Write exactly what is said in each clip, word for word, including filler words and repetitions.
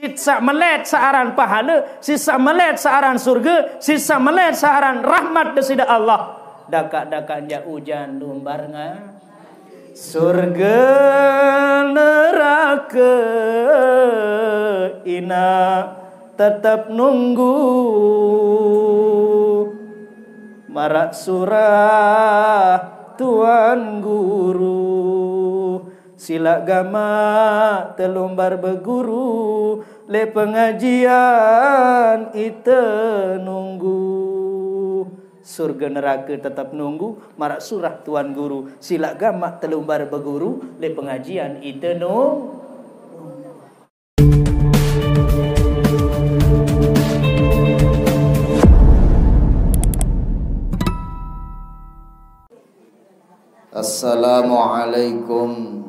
Sisa melet searan pahala, sisa melet searan surga, sisa melet searan rahmat desida Allah. Dakak-dakak ja ujan lumbar nga. Surga neraka ina tetap nunggu. Marak surah Tuan Guru. Sila gamak telumbar beguru, le pengajian ite nunggu. Surga neraka tetap nunggu, marak surah Tuan Guru. Sila gamak telumbar beguru, le pengajian ite nunggu. Assalamualaikum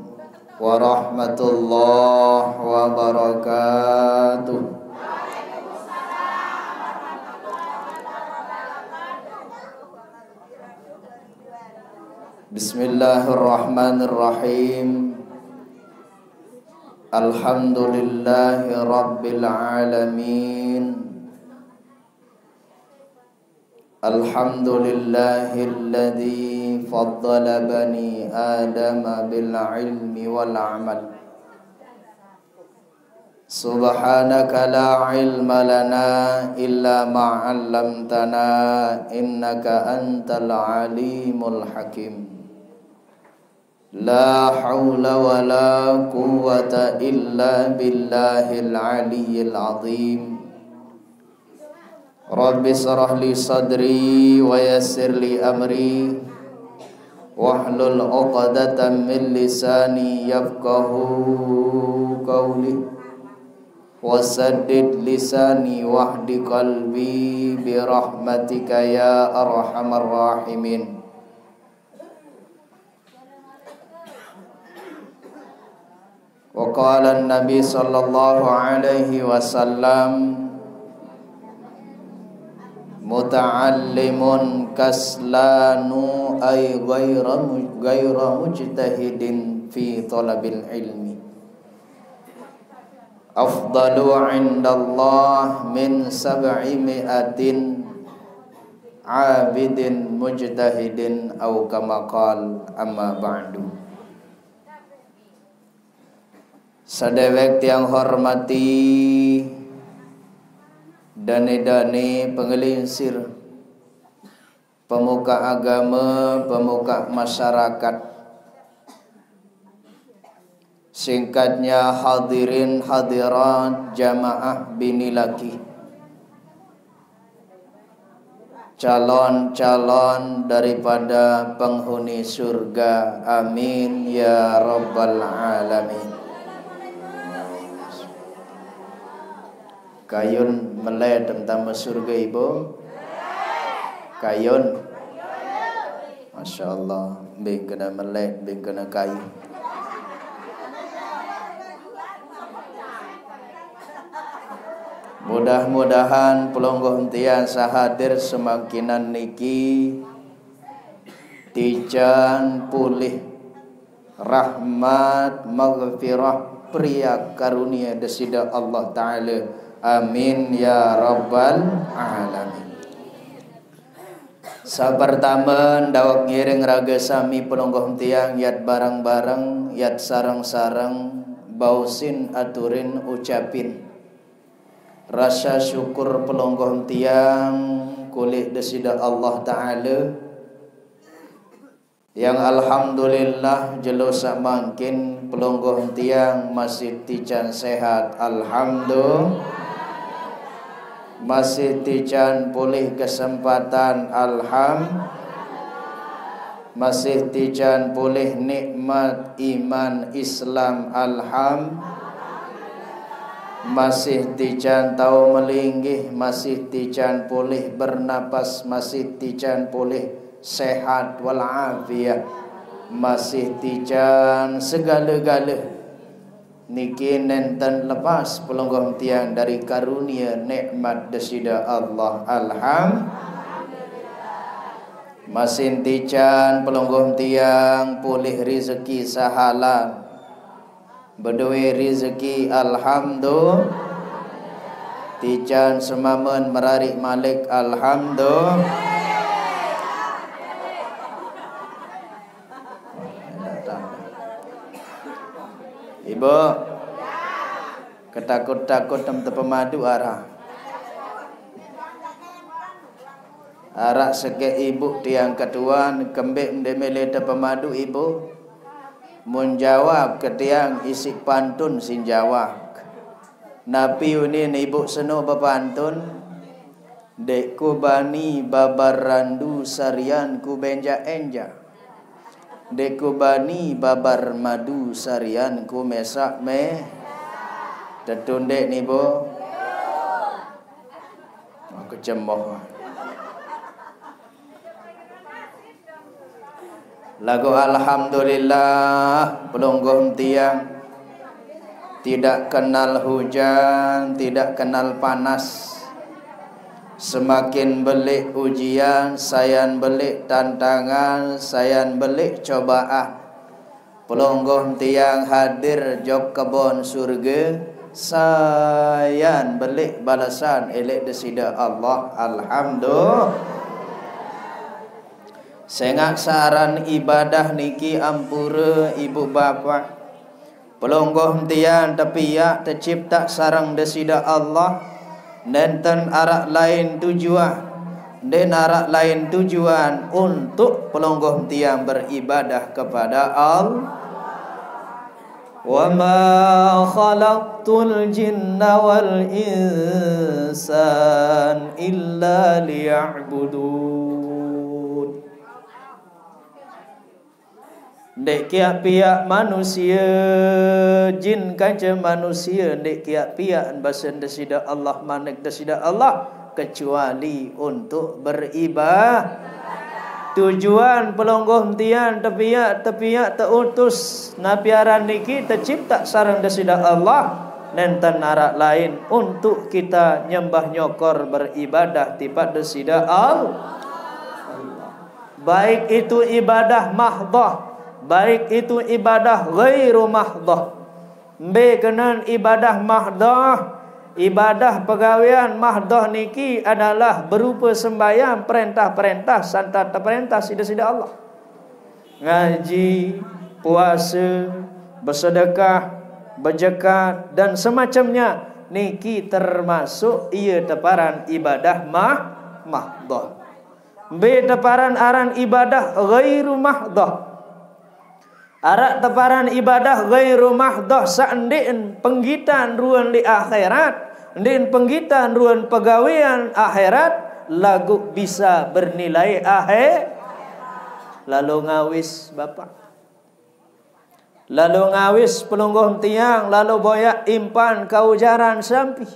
warahmatullahi wabarakatuh. Bismillahirrahmanirrahim. Alhamdulillahi rabbil alamin. Alhamdulillahilladzi faddala bani Adam bil ilmi wal amal. Subhanaka la ilma lana illa ma 'allamtana innaka antal alimul hakim. La haula wa la quwwata illa billahil aliyyil azim. Rabbi shrah li sadri wa yassir li amri wahlul 'uqdatam min lisani yafqahu qawli wasaddid lisani wahdi qalbi bi rahmatika ya arhamar rahimin. Wa qala Nabi sallallahu alaihi wasallam, muta'allimun kaslanu ay ghayra mu-, ghayra mujtahidin fi talabil ilmi afdalu indallah min sab'i mi'atin abidin mujtahidin au kama qal, amma ba'du. Sadewek tiang hormati, dane-dane pengelingsir, pemuka agama, pemuka masyarakat. Singkatnya, hadirin hadirat jamaah bini laki, calon-calon daripada penghuni surga. Amin ya rabbal alamin. Kayun meled tentang surga, Ibu? Kayun. Masya Allah, bing kena meled, bing kena kayu. Mudah-mudahan pelungguh tiang sahadir semangkinan niki tijan pulih rahmat, maghfirah, pria karunia Desida Allah Ta'ala. Amin ya rabbal alamin. Sapertama, ndaweg ngiring raga sami pelungguh tiang, yat bareng-bareng, yat sareng-sareng, bausin aturin ucapin rasa syukur pelungguh tiang kulih Desida Allah Ta'ala. Yang alhamdulillah, jelo samangkin pelungguh tiang masih tijan sehat. Alhamdulillah. Masih tijan pulih kesempatan. Alham. Masih tijan pulih nikmat iman Islam. Alham. Masih tijan tau melinggih, masih tijan pulih bernapas, masih tijan pulih sehat walafiat, masih tijan segala-gala. Niki nenten lepas pelungguh tiang dari karunia nikmat Desida Allah. Alham. Masih tijan pelungguh tiang pulih rizeki sahalal. Bedoe rizeki, alhamdulillah. Tican semamen merarik malik, alhamdulillah. Ibu, ketakut-takut tem tepemadu arah. Arak sekek ibu tiang ketuan, kembik mende mele tepemadu ibu. Mun jawab ke tiang isi pantun sin jawab. Napi unin ibu seno bepantun? Dek ku bani babar randu sarian ku benjak enjak. Dek ku bani babar madu sarian ku mesak meh. Tetundek ni bo. Aku cemoh. Lagu alhamdulillah, pelungguh tiang. Tidak kenal hujan, tidak kenal panas. Semakin belik ujian, sayan belik tantangan, sayan belik cobaan. Pelungguh tiang hadir jok kebon surga, sayan belik balasan elek desida Allah. Alhamdulillah. Sengak saran ibadah niki ampura ibu bapa. Pelungguh tiang tepiak tecipta sareng desida Allah. Nenten arak lain tujuan. Nenten arak lain tujuan untuk pelungguh tiang beribadah kepada Allah. Wa ma khalaqtul jinna wal insan illa liya'budun. Ndek kiak piak manusia, jin kanca manusia, ndek kiak piak basen desida Allah, manik desida Allah, kecuali untuk beribadah. Tujuan pelungguh tiang tepiak, tepiak teutus napi aran niki tecipta sareng desida Allah, nenten arak lain untuk kita nyembah nyokor beribadah tipat desida Allah. Baik itu ibadah mahdoh, baik itu ibadah ghairu mahdoh. Mbe kenen ibadah mahdoh? Ibadah pegawean mahdoh niki adalah berupa sembahyang, perintah-perintah, santa teperintah sida-sida Allah. Ngaji, puasa, bersedekah, bejekat, dan semacamnya niki termasuk ia teparan ibadah mah, mahdoh. Mbe teparan aran ibadah ghairu mahdoh? Arak teparan ibadah ghairu mahdoh saq ndeqn penggitan ruen leq akhirat, ndeqn penggitan ruen pegawean akhirat, laguq bisa bernilai akhir. Lalo ngawis, Bapak. Lalo ngawis pelungguh tiang, lalo boyaq impan kaujaran sampi.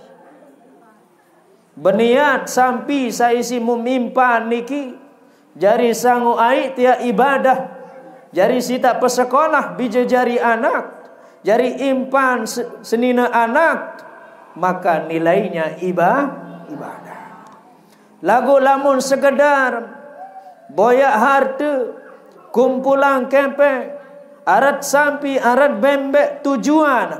Beniat sampi saq isiq mumimpan niki jari sangu aiq tiaq ibadah, jari sitaq pesekolah bije jari anak, jari impan se-, senine anak, maka nilainya iba-, ibadah. Laguq lamun sekedar boyaq harte, kumpulang kepeng, arat sampi, arat bembeq tujuan,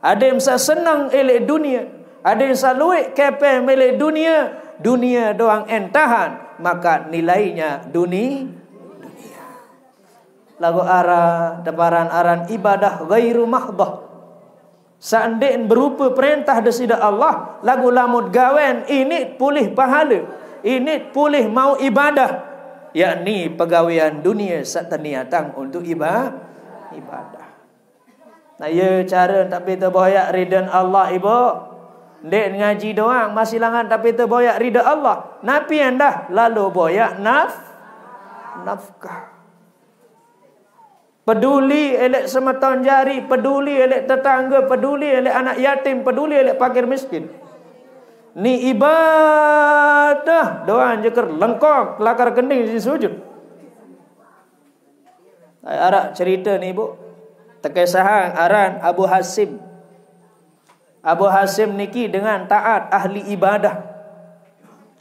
adeqm saq seneng eleq dunie, adeqm saq lueq kepeng meleq dunie, dunie doang entahan, maka nilainya duni-, dunie. Laguq aran, teparan aran ibadah ghairu mahdoh. Saq ndeqn berupe perentah Deside Allah, laguq lamun gawen iniq pulih pahale, iniq pulih mauq ibadah, yakni pegawean dunie saq teniatang untuk iba-, ibadah. Nah, ye care tapi teboyaq riden Allah, Ibu. Ndeq ngaji doang, masih langan tapi teboyaq ride Allah. Napi endah lalo boyaq naf-, nafkah. Peduli eleq semeton jari, peduli eleq tetangge, peduli eleq anak yatim, peduli eleq pakir miskin. Ni ibadah doang jeker lengkok lakar kending sujud. Araq cerite ni, Bu. Tekesahang aran Abu Hasim. Abu Hasim niki dengan taat, ahli ibadah.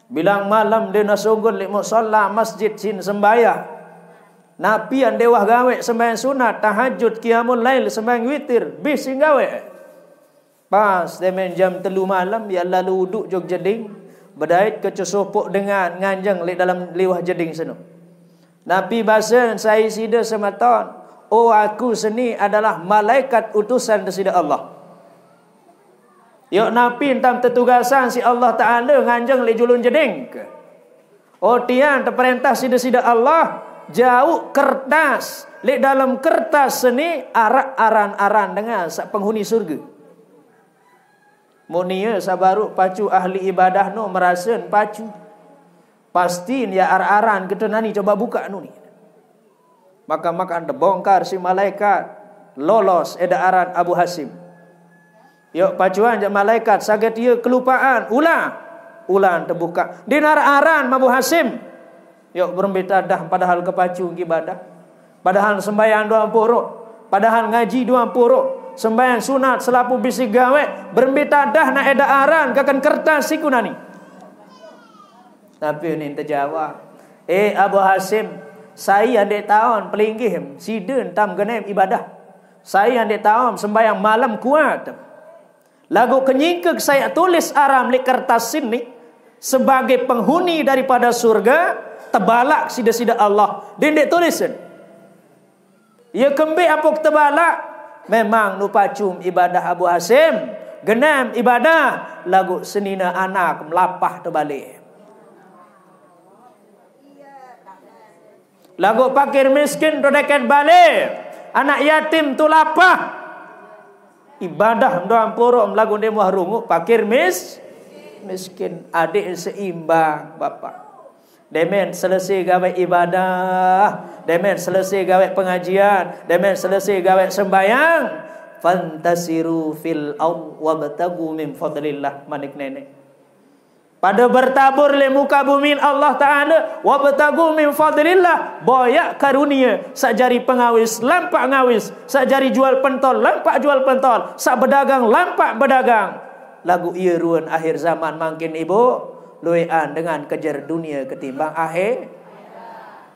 Bilang malem dene sugul leq musalla masjid sin sembahyang. Napi ndeq wah gaweq sembahyang sunat, tahajud, qiyamul lail, sembahyang witir, bih sin gaweq. Pas demen jam telu malam, ya lalu uduk jok jeding, bedait ke cusupuk dengan nganjeng lek dalam liwah jeding seno. Napi basen sai sida semeton, "Oh, aku seni adalah malaikat utusan desida Allah." Yok napi entam tetugasan si Allah Taala nganjeng lek julun jeding ke? Oh, tiang teperintah sida-sida Allah, jauh kertas. Lek dalam kertas seni arak aran-aran dengan sak penghuni surga. Munia sabaru pacu ahli ibadah no merasen pacu. Pastin ya arak aran kita nani coba buka nu ni. Maka makan tebongkar si malaikat, lolos eda aran Abu Hasim. Yok pacuan jak malaikat, saget ia kelupaan, ulang. Ulang tebuka. Dinar aran Abu Hasim. Yok berembe tadah padahal kepacu ibadah. Padahal sembahyang dua puruk. Padahal ngaji dua puruk. Sembahyang sunat selapu bisi gawe. Berembe tadah nak eda aran kakan kertas siku nani. Tapi ni terjawab. Eh, Abu Hasim, sai andek taon pelinggih, sida entam genem ibadah. Sai andek taon sembahyang malam kuat. Lagu kenyingkek saya tulis aram lek kertas sini sebagai penghuni daripada surga, tebalak sida-sida Allah. Dendek tulisan. Ia kembik apuk tebalak. Memang nu pacum ibadah Abu Hasim. Genam ibadah. Lagu senina anak melapah tu balik. Lagu pakir miskin tu deket balik. Anak yatim tu lapah. Ibadah doang puruk lagu demo runguk pakir mis miskin. Adik seimbang, Bapak. Demen selesai gawe ibadah, demen selesai gawe pengajian, demen selesai gawe sembahyang, fantasiru fil ard wabtagu min fadlillah, manik nenek. Pada bertabur le muka bumi Allah Ta'ala, wabtagu min fadlillah, boyak karunia, sak jari pengawis, lampak ngawis, sak jari jual pentol, lampak jual pentol, sak bedagang, lampak bedagang. Lagu iya ruan akhir zaman mangkin ibu, luean dengan kejar dunia ketimbang akhir.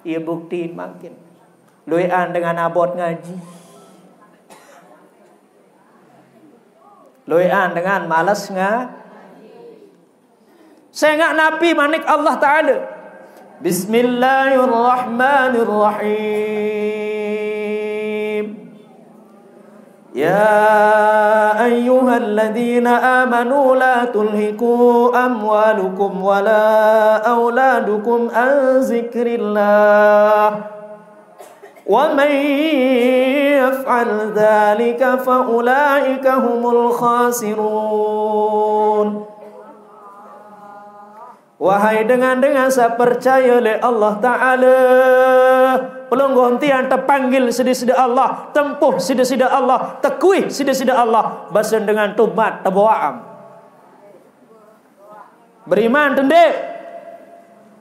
Iya bukti mangkin. Luean dengan abot ngaji. Luean dengan males nga. Sengak napi manik Allah Ta'ala. Bismillahirrahmanirrahim. يا أيها الذين آمنوا لا تلهكم أموالكم ولا أولادكم عن ذكر الله ومن يفعل ذلك فأولئك هم الخاسرون. Wahai dengan-dengan sak percaya le Allah Ta'ala, pelungguh tiang tepanggil sida-sida Allah, tempuh sida-sida Allah, tekui sida-sida Allah, basen dengan tumat teboam. Beriman tendik.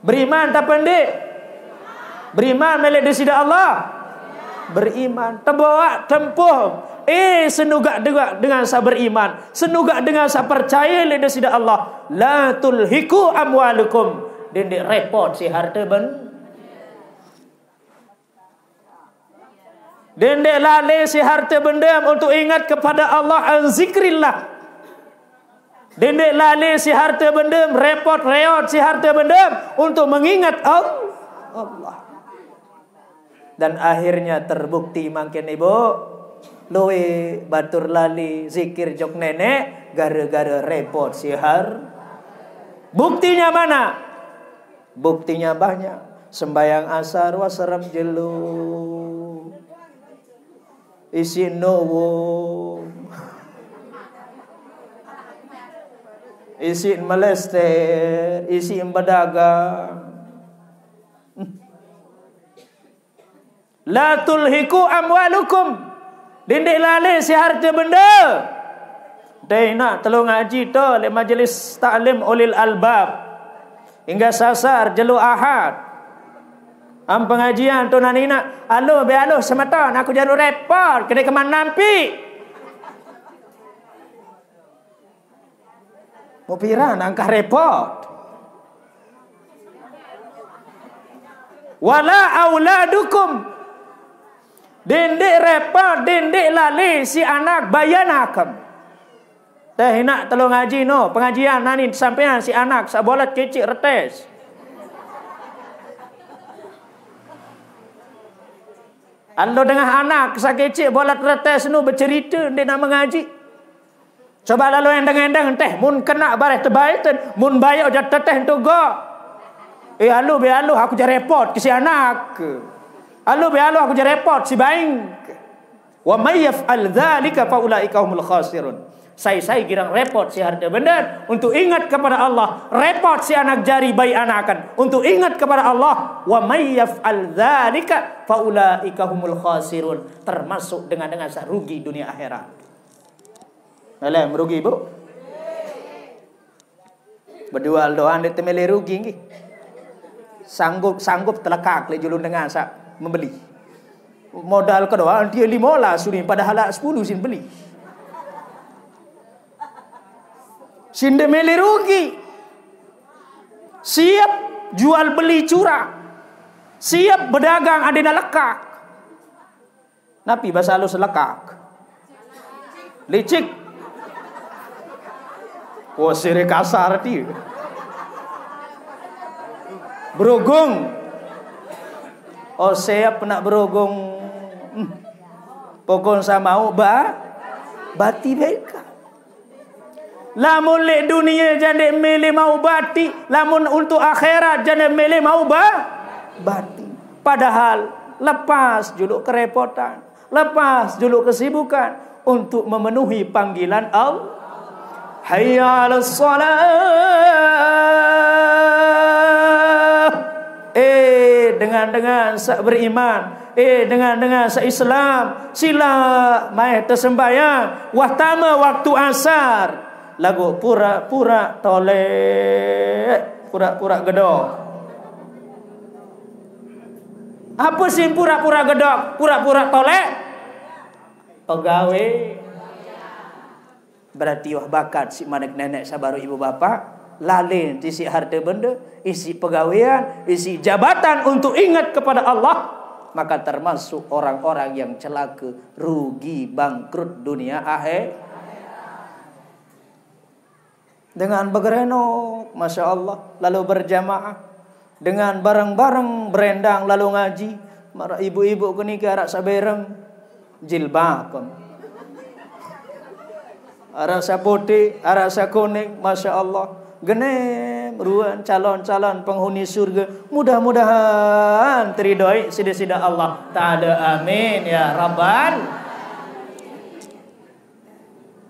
Beriman tak pendik. Beriman melek di sida Allah. Beriman. Teboak tempuh. Eh, senugak degak dengan sa beriman. Senugak dengan sa percaya le di sida Allah. La tulhiku amwalukum. Dendik repot si harta ben. Dendik lale si harta bendam untuk ingat kepada Allah an zikrillah. Dendik lale si harta bendam, repot reot si harta bendam untuk mengingat Al- Allah. Dan akhirnya terbukti mangkin ibu, lui batur lali zikir jok nenek gara-gara repot sihar. Buktinya mana? Buktinya banyak. Sembayang asar wa serep jelo. Isi nowo. Isi melester, isi bedagang. La tulhiku amwalukum. Dendik lale si harta benda. Dai nak tolong ngaji to le majlis taklim ulil albab. Hingga sasar jelo Ahad. Am pengajian tu nani nak alo be alo semeton aku jalu repot kena keman nampi. Mau pira nangkah repot. Wala auladukum. Dendik repot, dendik lali si anak bayanakem. Teh inak telu ngaji no, pengajian nani sampean si anak sabolat kecik retes. Alo dengah anak sakecik bolat retes nu bercerita ndeq nak mengaji. Coba lalu endeng-endeng teh, mun kena bareh tebaiten, mun bayok jat teteh tu go. Eh, alu be alu aku jat repot ke si anak. Alu be alu aku jat repot si baing. Wa may yaf'al dzalika fa ulaika humul khasirun. Sai-sai girang repot si harte benden untuk ingat kepada Allah, repot si anak jari baik anakan untuk ingat kepada Allah. Wa may yaf'al dzalika fa ulaika humul khasirun. Termasuk dengan-dengan sa rugi dunia akhirat. Elem rugi, Bu. Bedual doang ndeq temele rugi nggih. Sanggup, sanggup telekak leq julun dengan saq membeli. Modal kedoang tie lime olas unin, padahal laq sepulu sin beli. Sin ndeq mele rugi. Siep jual beli curah. Siep bedagang adene lekak. Napi base alus lekak? Licik. Wah, sire kasar tie. Berogong. Oh, siep nak berogong. Hmm. Pokon samau ba, bati beka. Lamun leq dunie jaq ndeq mele mauq bati, lamun untuk akhirat jaq ndeq mele mauq ba-, bati. Padahal lepas juluq kerepotan, lepas juluq kesibukan untuk memenuhi panggilan Allah. Hayya 'alas shalah. Eh, dengan-dengan saq beriman, eh, dengan-dengan saq Islam, silaq maeh tesembahyang, wah tame waktu asar, laguq pura-pura toleq, pura-pura gedok. Ape siq pura-pura gedok, pura-pura toleq? Pegawe. Berarti wah bakat siq manik neneq saq baruq ibu bapaq, lale isiq harte bende, isiq pegawean, isiq jabatan untuk ingat kepada Allah, maka termasuk orang-orang yang celaka, rugi, bangkrut dunia akhir. Dengan begerenok, masya Allah, lalu berjamaah. Dengan bareng-bareng berendang lalu ngaji. Maraq ibu-ibu keniki araq saq bereng, jilbab. Araq saq putih, araq saq kuning, masya Allah. Genem ruan calon-calon penghuni surga. Mudah-mudahan teridoi side-side Allah Ta'ala. Amin ya rabbal.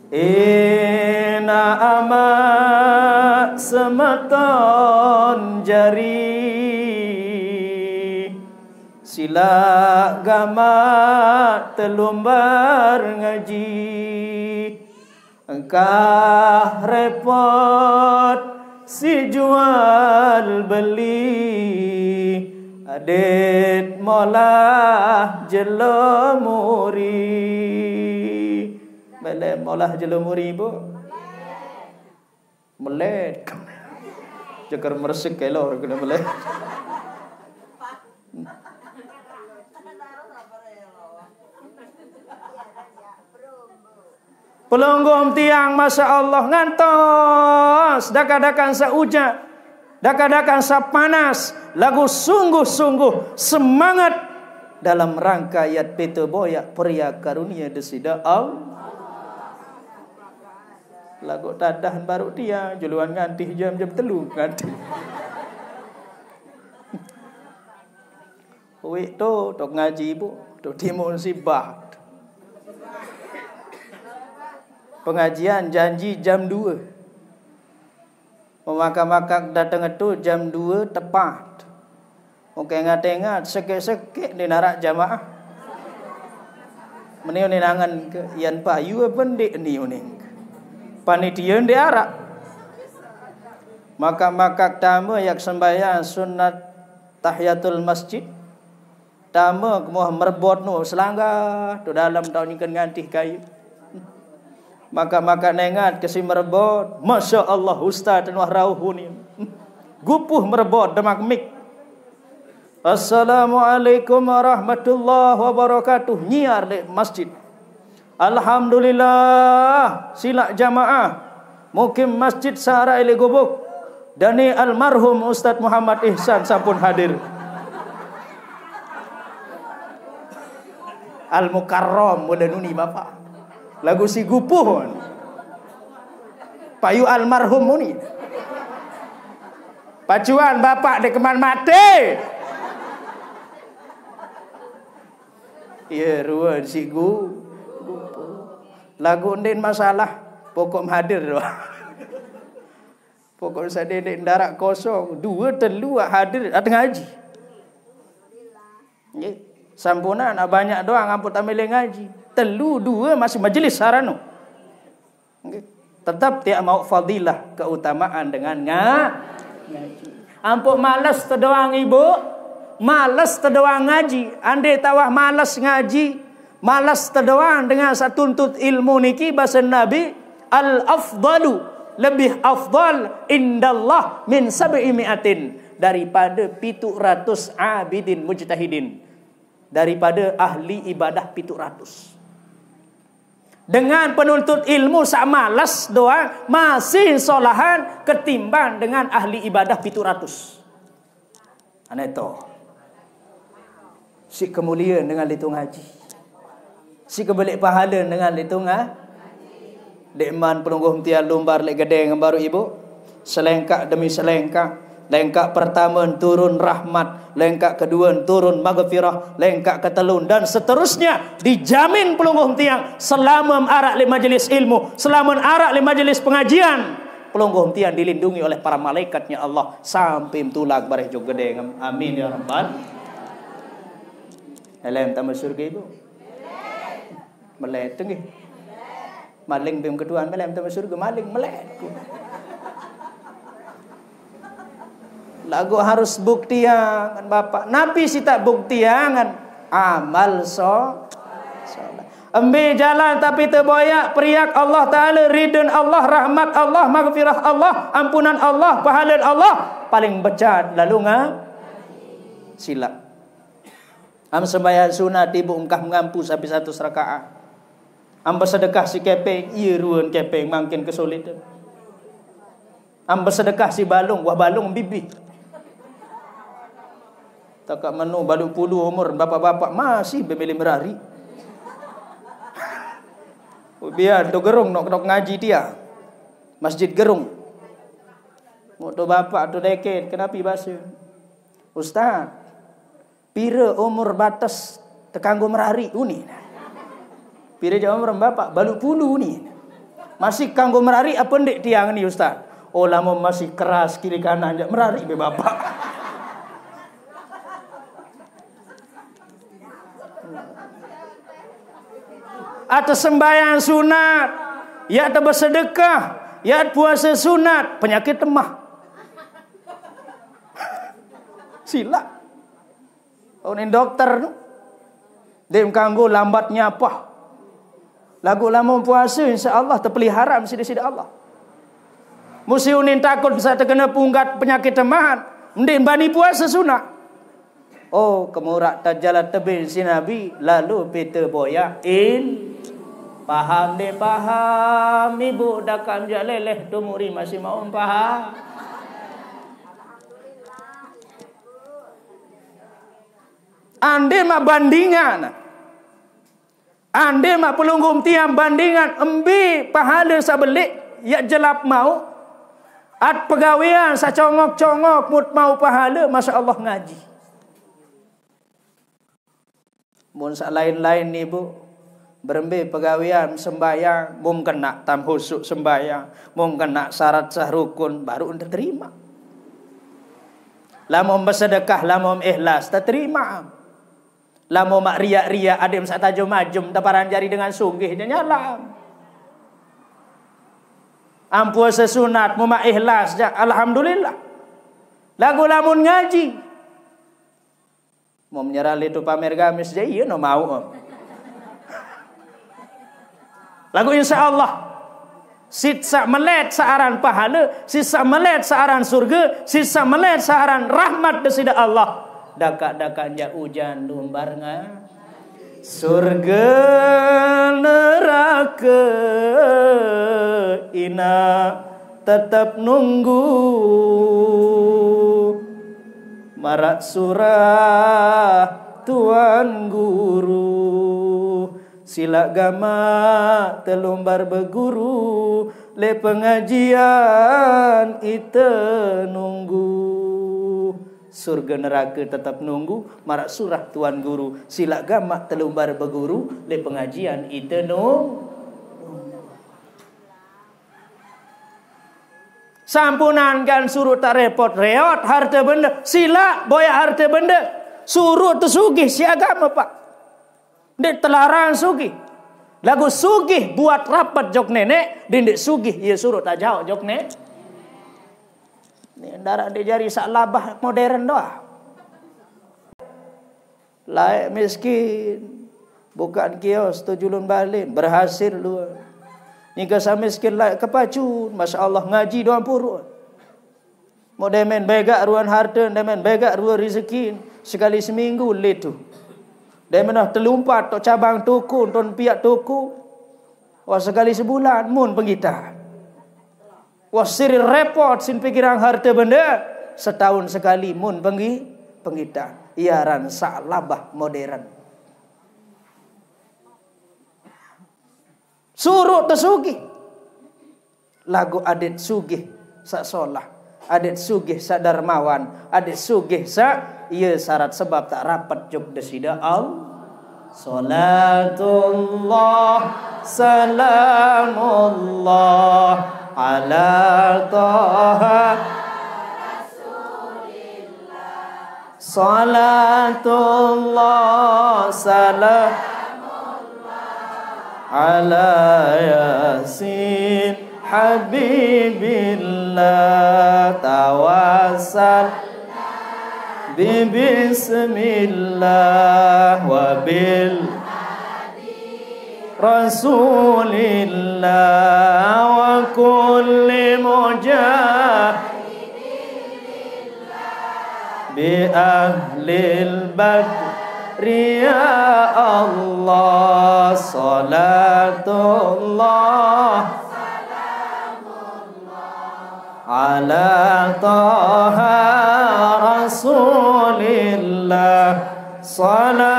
Inaq amaq semeton jari, silaq gamaq telumbar ngaji. Engkah repot siq jual beli, adeq molah jelo muri. Mele molah jelo muri, Bu? Melet. Jeker meresik kelor kena melet. Pelungguh tiang, masya Allah, ngantos dakaq-dakaq saq ujan, dakaq-dakaq saq panas, laguq sungguh-sungguh semangat dalam rangka yat pete boyaq peria karunie Deside Allah. Laguq tadah baruq tiang, juluan ngantih jam, jam telu ngantih. Wik to, to ngaji, Bu, to timun sibah. Pengajian janji jam due. Memakak-makak dateng etu jam due tepat. Oke, ngat-ngat, sekek-sekek ndeq naraq jamaah. Meni unin angen ke, yan payu ape ndeq ni uning ke. Panitie ndeq araq. Makak-makak tame yaq sembahyang sunat tahiyatul masjid. Tame kemuah merebot nu selangga, tu dalem tau nyengken ngantih kayu. Makak-makak nengat ke si merebot. Masya Allah, ustaz nuah rauh unin. Gupuh merebot demak mik. Assalamualaikum warahmatullahi wabarakatuh. Nyiar leq masjid. Alhamdulillah, silaq jamaah. Mukim Masjid Sa'ra Ile Gubuk. Dane almarhum Ustaz Muhammad Ihsan sampun hadir. Al-Mukarram, mula nuni Bapak. Lagu si gupuh. Payu almarhum muni. Pacuan Bapak de keman mate. Iya, ruan si gu. Lagu ndin masalah. Pokok hadir doang. Pokok sadede ndarak kosong. Dua, telu wak hadir. Atau ngaji. Nggih. Sampunan, ah, banyak doang ampun tamile ngaji. Telu, dua masih majelis sarano. Nggih. Tetap tiak mau fadilah keutamaan dengan nga-, ngaji. Ampun males tedoang ibu, males tedoang ngaji. Ande tawah males ngaji, males tedoang dengan satuntut ilmu niki bahasa Nabi, al afdalu, lebih afdal indallah min sab'i mi'atin, daripada pitu ratus abidin mujtahidin, daripada ahli ibadah pitu ratus. Dengan penuntut ilmu sak malas doang masih solahan ketimbang dengan ahli ibadah pitu ratus. Aneh to. Si kemuliaan dengan litung haji. Si kebelik pahala dengan litung ha-, Dek man pelungguh tiang lumbar lek gede ngembaru ibu. Selengkak demi selengkak. Lengkak pertama turun rahmat, lengkak kedua turun magfirah, lengkak ketelun dan seterusnya dijamin pelungguh tiang selama arak lek majelis ilmu, selama arak lek majelis pengajian. Pelungguh tiang dilindungi oleh para malaikatnya Allah sampai tulang bareh jog gede. Amin ya rabbal. Elem tambah surga ibu. Melet tenggih. Maling bim keduan melem temu surga maling melet. Lagu harus buktiangan Bapak. Napi si tak buktiangan? Amal so, soleh. Embe jalan tapi teboyak periak Allah Ta'ala, ridun Allah, rahmat Allah, magfirah Allah, ampunan Allah, pahala Allah. Paling becat lalu nga silap. Am sembahyang sunat ibu engkah mengampu sampai satu rakaat. Am bersedekah si kepeng, iya ruan kepeng makin kesulitan. Am bersedekah si balung, wah balung bibi. Takak menu balu puluh umur bapak-bapak masih bemilih merari. Biar tu gerung nok nok ngaji dia. Masjid gerung. Mau tu bapak tu deket, kenapa bahasa? Ustaz, pira umur batas tekanggo merari uni? Pira jawab merem bapak, balu pulu uni. Masih kanggo merari apa ndik tiang ni ustaz? Oh lama masih keras kiri kanan jak merari be bapak. Atau sembahyang sunat, ya atau bersedekah, ya puasa sunat, penyakit lemah. Silap. Unin dokter tu. Dim kanggo lambat nyapah. Lagu lamun puasa insya Allah terpelihara mesti di sida Allah. Musi unin takut bisa terkena punggat penyakit temahan. Mending bani puasa sunat. Oh, kemurak tajalan tebing si Nabi lalu pita boya in. Paham deh paham ibu dakam jaleleh tumuri masih mau paham. Ande mak bandingan. Ande mak pelunggung tiang bandingan embi pahala sabelik yak jelap mau. At pegawean sacongok-congok mut mau pahala masya Allah ngaji. Mun sak lain-lain ni bu, berembe pegawean sembayang, mum kena tam husuk sembayang, mum kena syarat sah rukun baru terima. Lamun bersedekah, lamun ikhlas terima. Lamun mak riak-riak adim sak tajum-ajum taparan jari dengan sugih dia nyalam. Ampun sesunat mu mak ikhlas ja, alhamdulillah. Lagu lamun ngaji. Mau menyerah itu pamer gamis ja iya no mau. Lagu insya Allah. Sit sak melet saaran pahala, sit sak melet saaran surga, sit sak melet saaran rahmat desida Allah. Dakak-dakak ja ujan lumbar nga. Surga neraka ina tetap nunggu. Marak surah Tuan Guru, silak gamak telumbar beguru, le pengajian ite nunggu. Surga neraka tetap nunggu, marak surah Tuan Guru, silak gamak telumbar beguru, le pengajian ite nunggu. Sampunankan surut tak repot-reot harta benda. Silak boyak harta benda. Surut tu sugih si agama, Pak. Ndik telarang sugih. Lagu sugih buat rapat jok nenek, di ndik sugih ia surut tak jauh jok nenek. Ni darat di jari sak labah modern doa. Laik miskin, bukan kios tu julun balin, berhasil luar. Nyingka sa miskin laik kepacun, masya Allah, ngaji doang purun. Mau demen begak ruan harta, demen begak ruan rezeki, sekali seminggu litu. Demen dah telumpat tok cabang toko, ton piak toko. Wah, sekali sebulan mun penggita. Wah, siri repot sin pikiran harta benda, setahun sekali mun penggi penggita. Ia ran sak labah modern. Surut tu sugih. Lagu adat sugih sak solah, adat sugih sak dermawan, adat sugih sak ia syarat sebab tak rapat jok desida Allah. Salatullah, salamullah, ala taha. Salatullah, salam ala Yasin Habibillah, tawassal bi bismillah wa bil Rasulillah wa kulli mujahid bi ahlil badri ya Allah. Salatullah ala taha rasulillah. Salat